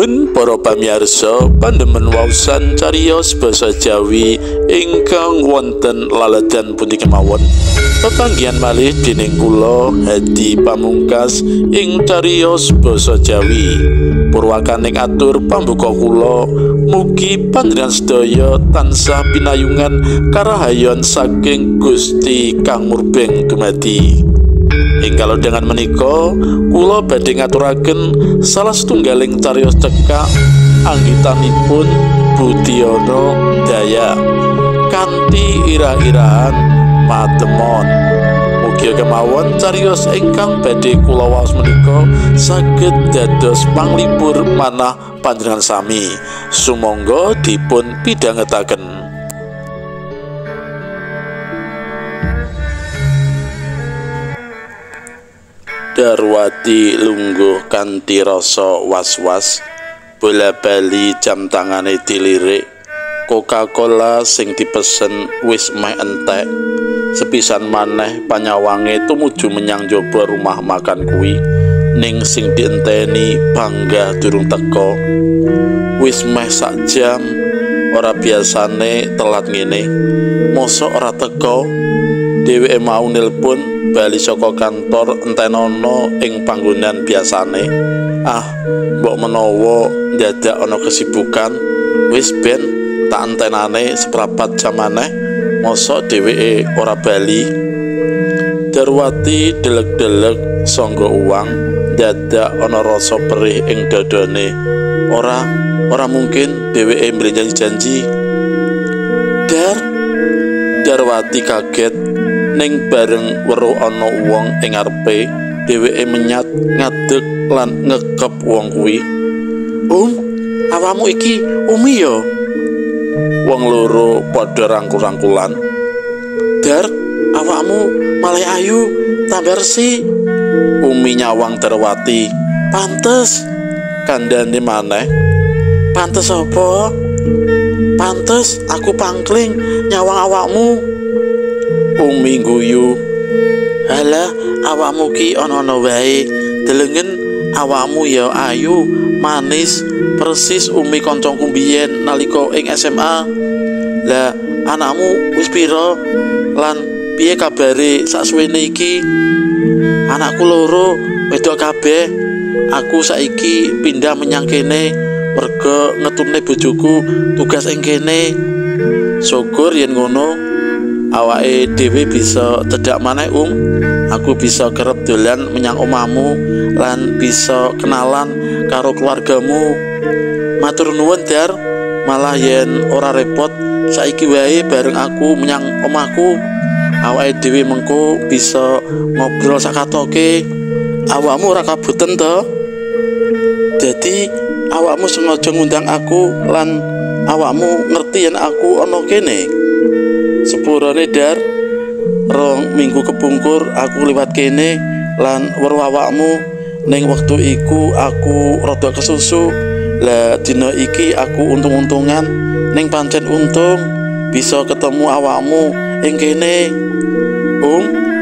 Nuwun para pamirsa pandemen waosan cariyos basa Jawi ingkang wonten laledan pundi kemawon. Pepanggihan malih dening kula Hadi Pamungkas ing cariyos basa Jawi. Purwakaning atur pambuka kula, mugi panjenengan sedaya tansah pinayungan karahayon saking Gusti Kang Murbeng dumadi. Ing kalodhangan menika kula badhe ngaturaken salah setunggaling cariyos cekak anggitanipun Budiono Daya kanthi irah-irahan matemon. Mugi kemawon cariyos ingkang badhe kula waos menika saged dados panglipur manah panjenengan sami. Sumangga dipun pidhangetaken. Darwati lungguh kanthi rasa was-was, bola-bali jam tangane dilirik. Coca-Cola sing dipesen wis meh entek. Sepisan maneh panyawange tumuju menyang jaba rumah makan kuwi, ning sing dienteni bangga durung teka. Wis meh sak jam, ora biasane telat ngene. Mosok ora teka? Dheweke mau nilpun bali saka kantor entenono ing panggonan biasane. Ah, mbok menawa ndadak ana kesibukan, wis ben tak entenane seprapat jam maneh, mosok dheweke ora bali. Darwati delek-delek sangga uang, ndadak ana rasa perih ing dadane. Ora mungkin dheweke mblenjani janji. Darwati kaget ning bareng weruh ana wong ing ngarepe, dheweke menyat ngadeg lan ngekep wong kuwi. Awakmu iki Umi ya? Wong loro padha rangkul-rangkulan. Dar, awakmu malah ayu tambah resik. Umi nyawang Darwati. Pantes kandhane maneh. Pantes apa? Pantes aku pangkling nyawang awakmu. Umi guyu. Halah, awakmu ki ana-ana wae. Delengen awakmu ya ayu, manis, persis Umi kancaku biyen nalika ing SMA. Lah, anakmu wis pira? Lan piye kabare saksuwene iki? Anakku loro, wedok kabeh. Aku saiki pindah menyang kene merga ngetune bojoku tugas ing kene. Syukur yen ngono. Awake dhewe bisa cedhak maneh, Aku bisa kerep dolan menyang omahmu lan bisa kenalan karo keluargamu. Matur nuwun, Dar. Malah yen ora repot saiki wae bareng aku menyang omahku. Awake dhewe mengko bisa ngobrol sakatoke. Awakmu ora kabuten to? Dadi awakmu sengaja ngundang aku lan awakmu ngerti yen aku ana kene. Sepurane, Dar, 2 minggu kepungkur aku liwat kene lan weruh awakmu. Ning wektu iku aku rada kesusu. Lah dina iki aku untung-untungan, ning pancen untung bisa ketemu awakmu ing kene.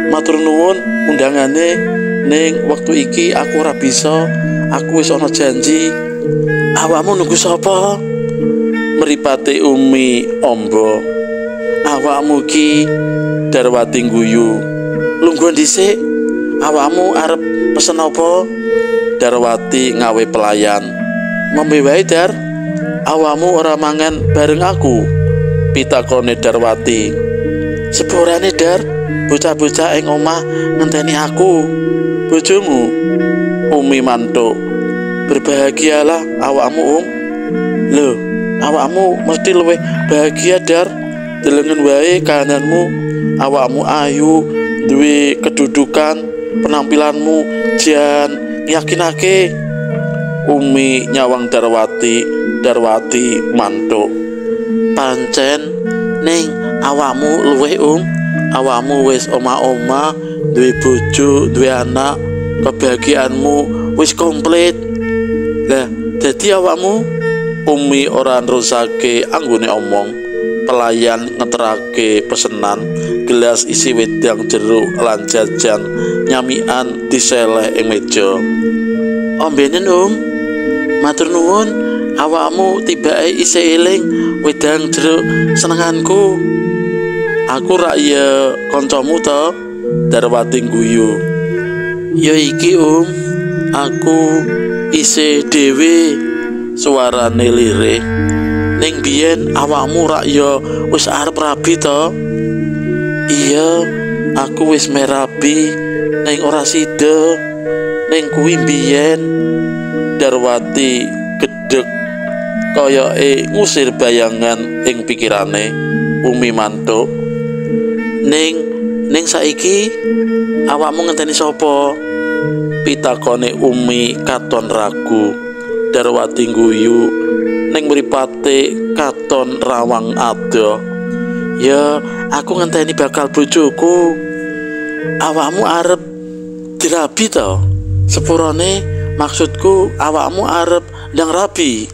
Matur nuwun undangane, ning wektu iki aku ora bisa, aku wis ana janji. Awakmu nunggu sapa? Mripate Umi amba. Awakmu ki? Darwati guyu. Lungguh dhisik, awakmu arep pesen apa? Darwati ngawe pelayan. Ngombe wae, Dar. Awakmu ora mangan bareng aku? Pitakone Darwati. Sepurane, Dar, bocah-bocah ing omah ngenteni aku. Bojomu? Umi mantuk. Berbahagialah awakmu, Lho, awakmu mesti luwih bahagia, Dar. Delengen wae kahananmu, awakmu ayu, duwe kedudukan, penampilanmu jan yakinake. Umi nyawang Darwati, Darwati mantuk. Pancen ning awakmu luwih, Awakmu wis omah-omah, duwe bojo, duwe anak, kebahagiaanmu wis komplit. Lah, dadi awakmu? Umi ora nerusake anggone omong. Pelayan ngeterake pesenan, gelas isi wedang jeruk lan jajan nyamian diseleh ing meja. Ombenen, Matur nuwun, awakmu tibake isih eling wedang jeruk senenganku. Aku rak ya kancamu to? Darwati guyu. Ya iki aku isih dhewe, suarane lirih. Ning biyen awakmu rak ya wis arep rabi to? Iya, aku wis merabi ning ora sida. Ning kuwi biyen. Darwati gedhek kayake ngusir bayangan ing pikirane. Umi mantuk. Ning saiki awakmu ngenteni sapa? Pitakone Umi katon ragu. Darwati guyu ning mripate katon rawang adoh. Ya, aku ngenteni bakal bojoku. Awakmu arep dirabi to? Sepurane maksudku awakmu arep ndang rabi.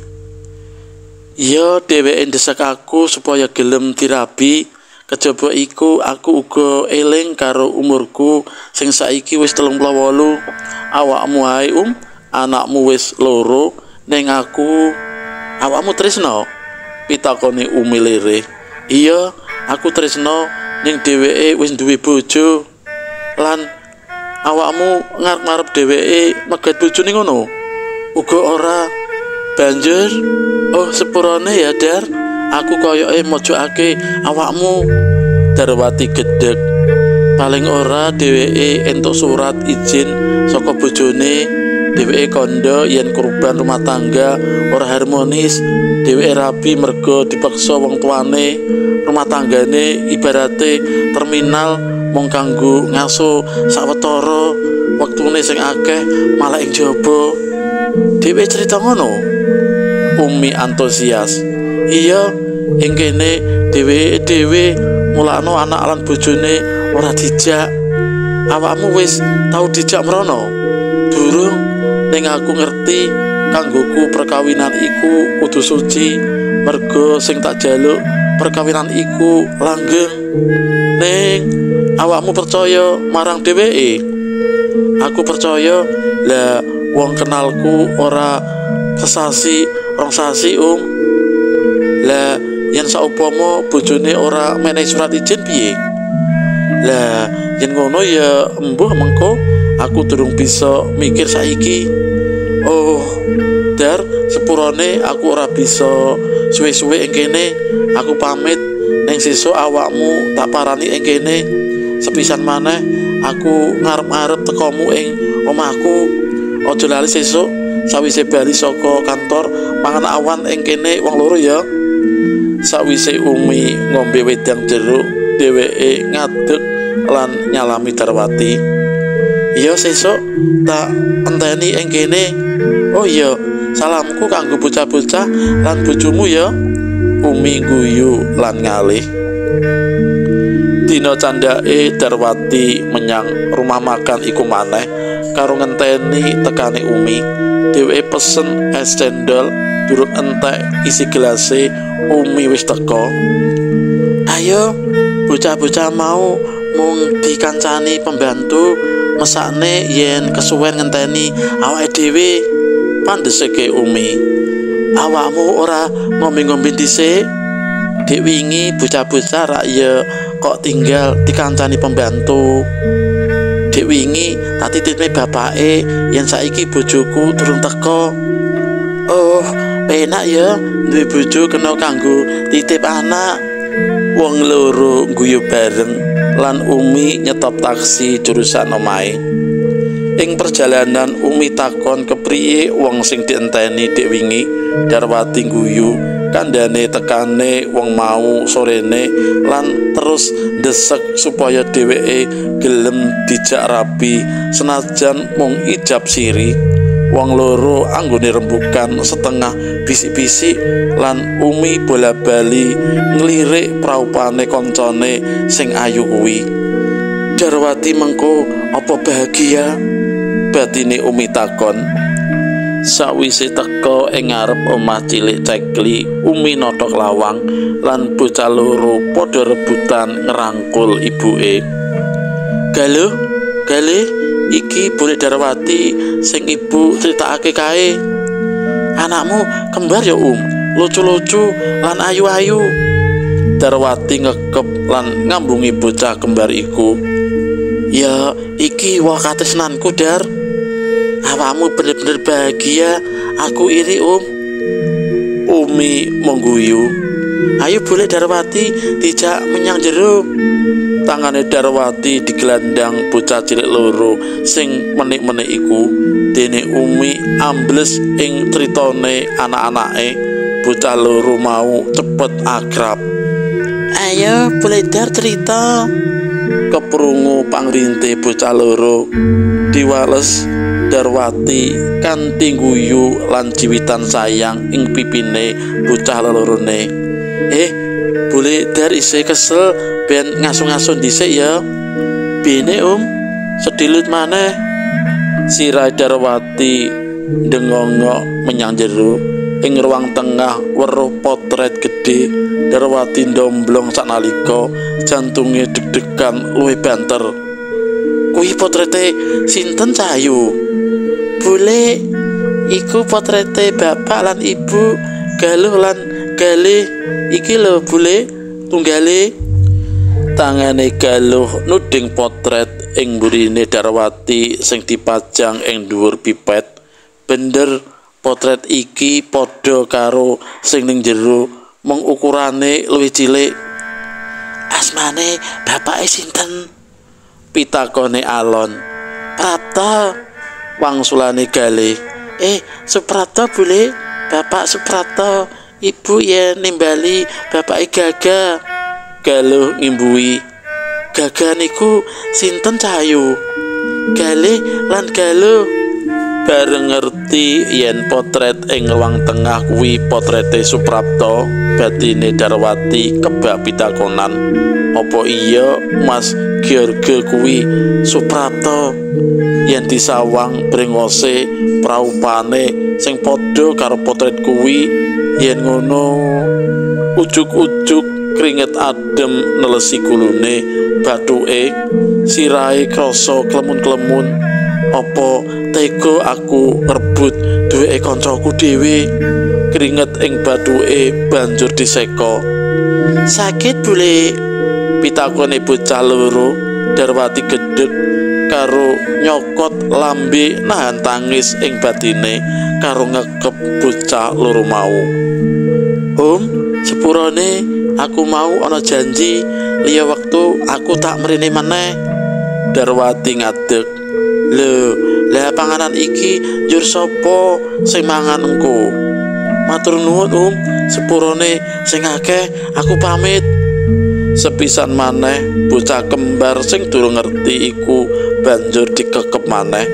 Ya, dheweke ndesek aku supaya gelem dirabi. Kejaba iku aku uga eling karo umurku sing saiki wis 38. Awakmu ae anakmu wis 2, ning aku awakmu tresno? Pitakone Umi lirih. Iya, aku tresno ning dheweke wis duwe bojo. Lan awakmu ngarep-ngarep dheweke megat bojone ngono? Uga ora. Banjur, oh sepurane ya Dar, aku koyoke mojokake awakmu. Darwati gedhek. Paling ora dheweke entuk surat izin saka bojone. Dheweke kandha yen korban rumah tangga ora harmonis. Dheweke rabi mergo dipaksa wong tuane. Rumah tanggane ibarate terminal mung kanggo ngaso sawetara, wektune sing akeh malah ing jaba. Dheweke cerita ngono. Umi antusias. Iya, ing kene dheweke dhewe mulakno anak lan bojone ora dijak. Awakmu wis tau dijak mrono? Durung, ning aku ngerti kanggoku perkawinan iku kudu suci, mergo sing tak jaluk perkawinan iku langgeng. Ning awakmu percaya marang dheweke? Aku percaya. Lah wong kenalku ora sesasi rong sasi Lah yen saupama bojone ora menehi surat izin piye? Lah yen ngono ya embuh mengko, aku durung bisa mikir saiki. Oh, Dar, sepurane aku ora bisa suwe-suwe ing kene. Aku pamit, ning sesuk awakmu tak parani ing kene. Sepisan maneh aku ngarep-arep tekomu ing omahku. Aja lali sesuk sawise bali saka kantor mangan awan ing kene wong loro ya. Sawise Umi ngombe wedang jeruk, dheweke ngadeg lan nyalami Darwati. Iya sesuk tak enteni ing kene. Oh iya, salamku kanggo bocah-bocah lan bojomu ya. Umi guyu lan ngalih. Dina candhake Darwati menyang rumah makan iku maneh karo ngenteni tekane Umi. Dheweke pesen es cendol, durung entek isi gelase, Umi wis teka. Ayo, bocah-bocah mau mung dikancani pembantu, mesakne yen kesuwen ngenteni awake dhewe. Pandeseke Umi. Awakmu ora ngombe-ngombe dhisik? Dek wingi bocah-bocah rak ya kok tinggal dikancani pembantu. Dek wingi tak titipne bapake yen saiki bojoku durung teka. Oh, penak ya duwe bojo kena kanggo titip anak. Wong loro guyu bareng lan Umi nyetop taksi jurusan omahe. Ing perjalanan Umi takon kepriye wong sing dienteni dek wingi. Darwati guyu kandhane tekane wong mau sorene lan terus ndesek supaya dheweke gelem dijak rabi senajan mung ijab siri. Wong loro anggone rembukan setengah bisik-bisik lan Umi bola-bali nglirik praupane koncone sing ayu kuwi. Darwati mengko apa bahagia? Batine Umi takon. Sawise teka ing ngarep omah cilik cekli, Umi nothok lawang lan bocah loro padha rebutan ngerangkul ibuke. Galuh, galih, iki Bulik Darwati sing ibu critakake kae. Anakmu kembar ya lucu-lucu lan ayu-ayu. Darwati ngekep lan ngambungi bocah kembar iku. Ya iki wah katresnanku Dar. Awakmu bener-bener bahagia, aku iri Umi mengguyu. Ayo boleh Darwati dijak menyang jero. Tangane Darwati digelandang bocah cilik loro sing menik-menik iku. Dene Umi ambles ing critane anak-anake. Bocah loro mau cepet akrab. Ayo boleh Dar cerita. Keprungu pangrinte bocah loro. Diwales Darwati kanthi guyu lan jiwitan sayang ing pipine bocah lelorone. Boleh Dar isih kesel ben ngasu-ngasu dhisik ya. Bene sedilut maneh. Sirah Darwati ndengongok menyang jero. Ing ruang tengah weruh potret gedhe. Darwati ndomblong sanalika jantunge deg-degan luwih banter. Kuwi potrete sinten Cahayu? Boleh, iku potrete bapak lan ibu, Galuh lan Galih. Iki lho boleh tunggale. Tangane Galuh nuding potret ing mburine Darwati sing dipajang ing dhuwur pipet. Bener potret iki padha karo sing ning jero, mung ukurane luwih cilik. Asmane bapake sinten? Pitakone alon. Prapta, wangsulane Galih. Suprapto boleh, Bapak Suprapto. Ibu yen nimbali bapake Gaga. Galuh ngimbuhi. Gaga niku sinten Cahayu? Galih lan Galuh. Bareng ngerti yen potret ing ruang tengah kuwi potrete Suprapto, batine Darwati kebak pitakonan. Apa iya Mas George kuwi Suprapto? Yen disawang brengose praupane sing padha karo potret kuwi, yen ngono ujug-ujug kringet adem nelesi gulune, bathuke, sirahe krasa klemun-klemun. Apa tega aku ngrebut duweke kancaku dhewe? Kringet ing bathuke banjur diseka. Sakit boleh? Pitakone bocah loro. Darwati gedhek karo nyokot lambe nahan tangis ing batine karo ngekep bocah loro mau. Sepurane aku mau ana janji, liya wektu aku tak mrene meneh. Darwati ngadeg. Lho, lah panganan iki njur sapa sing mangan engko? Matur nuwun sepurane sing akeh, aku pamit. Sepisan maneh bocah kembar sing durung ngerti iku banjur dikekep maneh.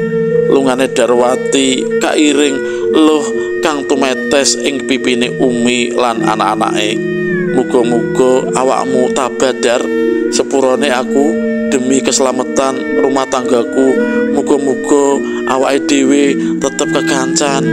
Lungane Darwati kairing luh kang tumetes ing pipine Umi lan anak-anake. Muga-muga awakmu tabah Dar, sepurane aku demi keselamatan rumah tanggaku. Muga-muga awake dhewe tetep kekancan.